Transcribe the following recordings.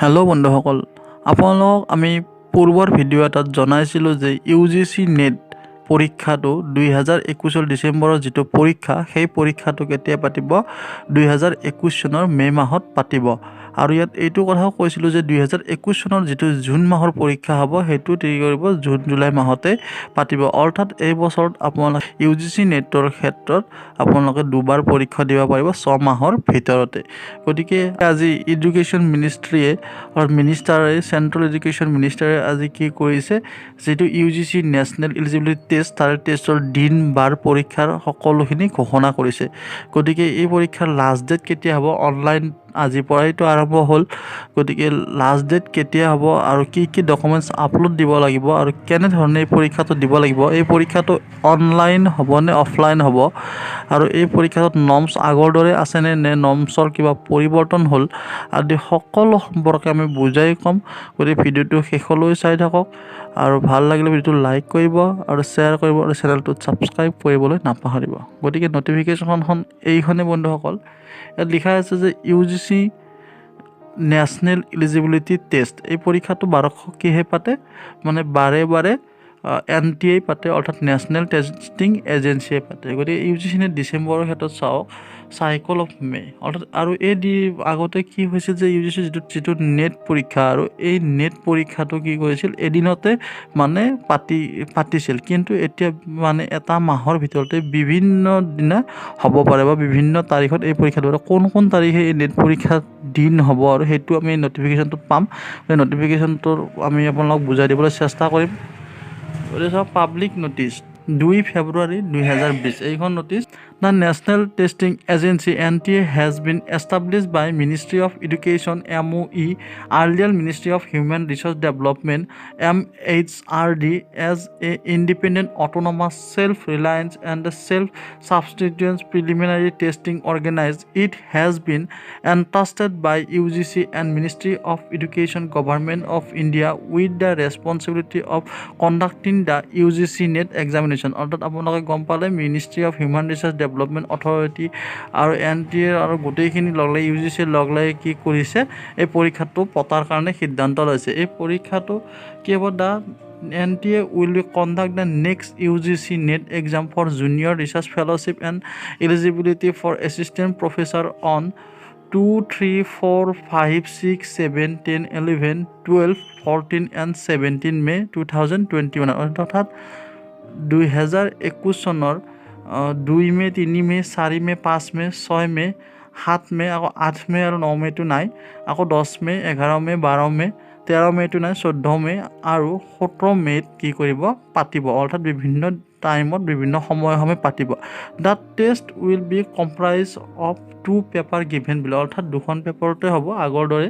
Hello' বন্ধুসকল, আপোনালোকক আমি পূৰ্বৰ ভিডিঅ' এটাত জনাইছিলোঁ যে ইউজিচি নেট পৰীক্ষাটো 2021ৰ ডিচেম্বৰৰ যিটো পৰীক্ষা, সেই পৰীক্ষাটো কেতিয়া পাতিব? 2021 চনৰ মে' মাহত পাতিব। আৰু ইয়াত এইটো কথাও কৈছিলোঁ যে 2021 চনৰ যিটো জুন মাহৰ পৰীক্ষা হ'ব, সেইটো কি কৰিব? জুন জুলাই মাহতে পাতিব। অৰ্থাৎ এই বছৰত আপোনালোকে ইউজিচি নেটৰ ক্ষেত্ৰত আপোনালোকে দুবাৰ পৰীক্ষা দিব পাৰিব 6 মাহৰ ভিতৰতে। গতিকে আজি এডুকেশ্যন মিনিষ্ট্ৰীয়ে, অৰ্থাৎ মিনিষ্টাৰে, চেণ্ট্ৰেল এডুকেশ্যন মিনিষ্টাৰে আজি কি কৰিছে? যিটো ইউজিচি নেশ্যনেল ইলিজিবিলিটি টেষ্ট, তাৰ টেষ্টৰ দিন বাৰ, পৰীক্ষাৰ সকলোখিনি ঘোষণা কৰিছে। গতিকে এই পৰীক্ষাৰ লাষ্ট ডেট কেতিয়া হ'ব? অনলাইন আজিৰ পৰাইতো আৰম্ভ হ'ল। গতিকে লাষ্ট ডেট কেতিয়া হ'ব আৰু কি কি ডকুমেণ্টছ আপলোড দিব লাগিব আৰু কেনেধৰণে এই পৰীক্ষাটো দিব লাগিব, এই পৰীক্ষাটো অনলাইন হ'ব নে অফলাইন হ'ব আৰু এই পৰীক্ষাটোত নৰ্মছ আগৰ দৰে আছেনে নে নৰ্মছৰ কিবা পৰিৱৰ্তন হ'ল আদি সকলো সম্পৰ্কে আমি বুজাই ক'ম। গতিকে ভিডিঅ'টো শেষলৈ চাই থাকক আৰু ভাল লাগিলে ভিডিঅ'টো লাইক কৰিব আৰু শ্বেয়াৰ কৰিব আৰু চেনেলটোত ছাবস্ক্ৰাইব কৰিবলৈ নাপাহৰিব। গতিকে ন'টিফিকেশ্যনখন এইখনেই বন্ধুসকল। ইয়াত লিখা আছে যে ইউজিচি নেশ্যনেল ইলিজিবিলিটি টেষ্ট, এই পৰীক্ষাটো বাৰশ কিহে পাতে? মানে বাৰে বাৰে এনটিএ পাতে, অৰ্থাৎ নেশ্যনেল টেষ্টিং এজেঞ্চিয়ে পাতে। গতিকে ইউজিচি নেট ডিচেম্বৰৰ ক্ষেত্ৰত চাওক, চাইকল অফ মে', অৰ্থাৎ আৰু এই দি আগতে কি হৈছিল যে ইউজিচি যিটো নেট পৰীক্ষা আৰু এই নেট পৰীক্ষাটো কি কৰিছিল? এদিনতে মানে পাতিছিল। কিন্তু এতিয়া মানে এটা মাহৰ ভিতৰতে বিভিন্ন দিনা হ'ব পাৰে বা বিভিন্ন তাৰিখত এই পৰীক্ষাটো। কোন কোন তাৰিখে এই নেট পৰীক্ষাৰ দিন হ'ব আৰু সেইটো আমি ন'টিফিকেশ্যনটোত পাম। সেই ন'টিফিকেশ্যনটোৰ আমি আপোনালোকক বুজাই দিবলৈ চেষ্টা কৰিম। গতিকে চাওক, পাব্লিক ন'টিছ, 2 ফেব্ৰুৱাৰী 2020, এইখন notice. The National Testing Agency, NTA, has been establish by Ministry of Education, MOE, earlier Ministry of Human Resource Development, MHRD, as a independent, autonomous, self reliance and self substituent preliminary testing organize. It has been entrusted by UGC and Ministry of Education, Government of India, with the responsibility of conducting the UGC NET examination. অৰ্থাৎ আপোনালোকে গম পালে, Ministry of Human Resource Development Authority আৰু NTA আৰু গোটেইখিনি লগ লাগি, ইউজিচিৰ লগ লাগি কি কৰিছে? এই পৰীক্ষাটো পতাৰ কাৰণে সিদ্ধান্ত লৈছে। এই পৰীক্ষাটো কি হ'ব? The NTA will be conduct the next UGC NET exam for Junior Research Fellowship and eligibility for Assistant Professor on 2, 3, 4, 5, 6, 7, 10, 11, 12, 14 and 17 May 2021। অৰ্থাৎ 2021 চনৰ 2 মে', 3 মে', 4 মে', 5 মে', 6 মে', 7 মে', আকৌ 8 মে' আৰু 9 মে'টো নাই। আকৌ 10 মে', 11 মে', 12 মে', 13 মে'টো নাই, 14 মে' আৰু 17 মে'ত কি কৰিব? পাতিব। অৰ্থাৎ বিভিন্ন টাইমত, বিভিন্ন সময়ে সময়ে পাতিব। The test will be comprise of two paper given below. অৰ্থাৎ দুখন পেপাৰতে হ'ব আগৰ দৰে।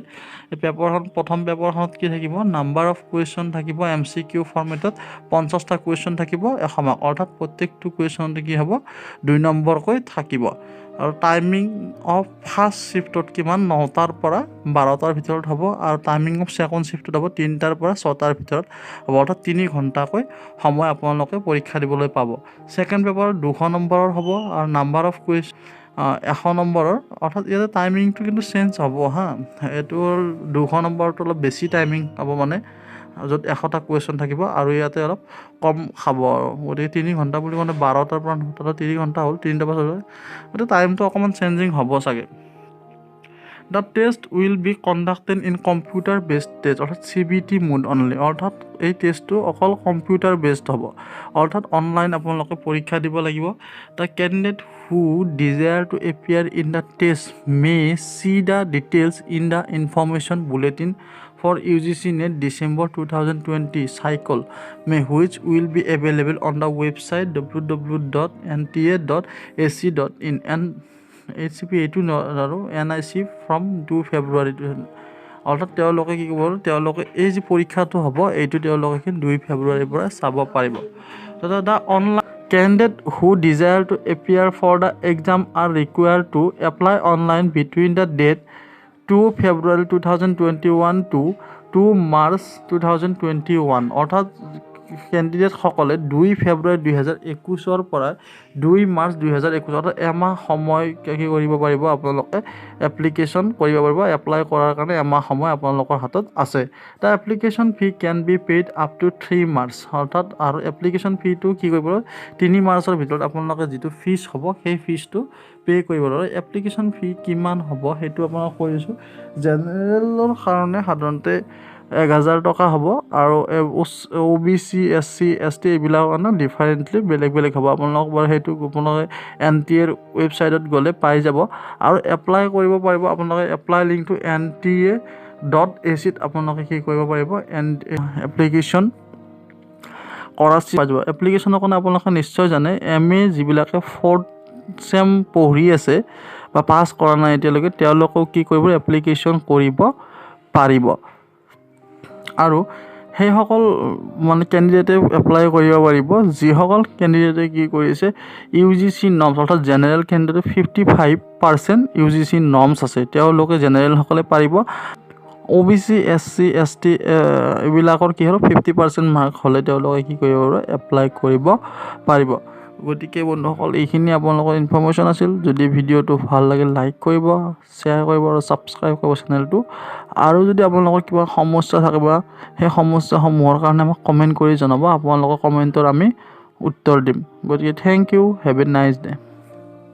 এই পেপাৰখন, প্ৰথম পেপাৰখনত কি থাকিব? নাম্বাৰ অফ কুৱেশ্যন থাকিব, এমচিকিউ ফৰ্মেটত 50টা কুৱেশ্যন থাকিব, 100 মাৰ্ক। অৰ্থাৎ প্ৰত্যেকটো কুৱেশ্যনতে কি হ'ব? 2 নম্বৰকৈ থাকিব। আৰু টাইমিং অফ ফাৰ্ষ্ট শ্বিফ্টত কিমান? 9টাৰ পৰা 12টাৰ ভিতৰত হ'ব। আৰু টাইমিং অফ ছেকেণ্ড শ্বিফ্টত হ'ব 3টাৰ পৰা 6টাৰ ভিতৰত হ'ব। অৰ্থাৎ 3 ঘণ্টাকৈ সময় আপোনালোকে পৰীক্ষা দিবলৈ পাব। ছেকেণ্ড পেপাৰ 200 নম্বৰৰ হ'ব আৰু নাম্বাৰ অফ কুৱেশ্যন 100 নম্বৰৰ। অৰ্থাৎ ইয়াতে টাইমিংটো কিন্তু চেঞ্জ হ'ব। হা, এইটো হ'ল 200 নম্বৰটো অলপ বেছি টাইমিং হ'ব, মানে য'ত 100টা কুৱেশ্যন থাকিব আৰু ইয়াতে অলপ কম খাব আৰু। গতিকে 3 ঘণ্টা বুলি কওঁতে 12টাৰ পৰা 9টা 3 ঘণ্টা হ'ল, 3টাৰ পৰা, গতিকে টাইমটো অকণমান চেঞ্জিং হ'ব চাগে। The test will be conducted in computer based test, অৰ্থাৎ চিবিটি মোড অনলি। অৰ্থাৎ এই টেষ্টটো অকল কম্পিউটাৰ বেছড হ'ব, অৰ্থাৎ অনলাইন আপোনালোকে পৰীক্ষা দিব লাগিব। The candidate who desire to appear in the test may see the details in the information bulletin for UGC NET December 2020 cycle May, which will be available on the website www.nta.ac.in and HCP এইটো আৰু NIC from 2 February। অৰ্থাৎ তেওঁলোকে কি কৰিব? তেওঁলোকে এই যি পৰীক্ষাটো হ'ব, এইটো তেওঁলোকে কিন্তু 2 ফেব্ৰুৱাৰীৰ পৰা চাব পাৰিব। The online candidate who desire to appear for the exam are required to apply online between the date 2 February 2021 to 2 March 2021। অৰ্থাৎ কেণ্ডিডেটসকলে 2 ফেব্ৰুৱাৰী 2021ৰ পৰা 2 মাৰ্চ 2021, অৰ্থাৎ এমাহ সময় কি কৰিব পাৰিব আপোনালোকে? এপ্লিকেশ্যন কৰিব পাৰিব। এপ্লাই কৰাৰ কাৰণে এমাহ সময় আপোনালোকৰ হাতত আছে। The application fee can be paid up to 3 March। অৰ্থাৎ আৰু এপ্লিকেশ্যন ফিটো কি কৰিব, 3 মাৰ্চৰ ভিতৰত আপোনালোকে যিটো ফিজ হ'ব, সেই ফিজটো পে' কৰিব লাগিব। এপ্লিকেশ্যন ফি কিমান হ'ব, সেইটো আপোনাক কৈ দিছোঁ। জেনেৰেলৰ কাৰণে সাধাৰণতে 1000 টকা হ'ব আৰু O' B C, S C, S T এইবিলাকৰ কাৰণে ডিফাৰেণ্টলি বেলেগ বেলেগ হ'ব। আপোনালোক বাৰু সেইটো আপোনালোকে এন টি এৰ ৱেবছাইটত গ'লে পাই যাব আৰু এপ্লাই কৰিব পাৰিব। আপোনালোকে এপ্লাই লিংকটো nta.ac ত আপোনালোকে কি কৰিব পাৰিব? এন এপ্লিকেশ্যন কৰা পাই যাব। এপ্লিকেশ্যনৰ কাৰণে আপোনালোকে নিশ্চয় জানে, এম এ যিবিলাকে ফ'ৰ্থ চেম পঢ়ি আছে বা পাছ কৰা নাই এতিয়ালৈকে, তেওঁলোকেও কি কৰিব? এপ্লিকেশ্যন কৰিব পাৰিব। আৰু সেইসকল মানে কেণ্ডিডেটে এপ্লাই কৰিব পাৰিব, যিসকল কেণ্ডিডেটে কি কৰিছে, ইউ জি চি নৰ্মছ, অৰ্থাৎ জেনেৰেল কেণ্ডিডেটে 55% ইউ জি চি নৰ্মছ আছে, তেওঁলোকে জেনেৰেলসকলে পাৰিব। O' B C, S C, S T এইবিলাকৰ কি হ'ল, 50% মাৰ্ক হ'লে তেওঁলোকে কি কৰিব পাৰিব? এপ্লাই কৰিব পাৰিব। গতিকে বন্ধুসকল, এইখিনি আপোনালোকৰ ইনফৰ্মেশ্যন আছিল। যদি ভিডিঅ'টো ভাল লাগে, লাইক কৰিব, শ্বেয়াৰ কৰিব আৰু ছাবস্ক্ৰাইব কৰিব চেনেলটো। আৰু যদি আপোনালোকৰ কিবা সমস্যা থাকে বা সেই সমস্যাসমূহৰ কাৰণে আমাক কমেণ্ট কৰি জনাব, আপোনালোকৰ কমেণ্টৰ আমি উত্তৰ দিম। গতিকে thank you, have a nice day.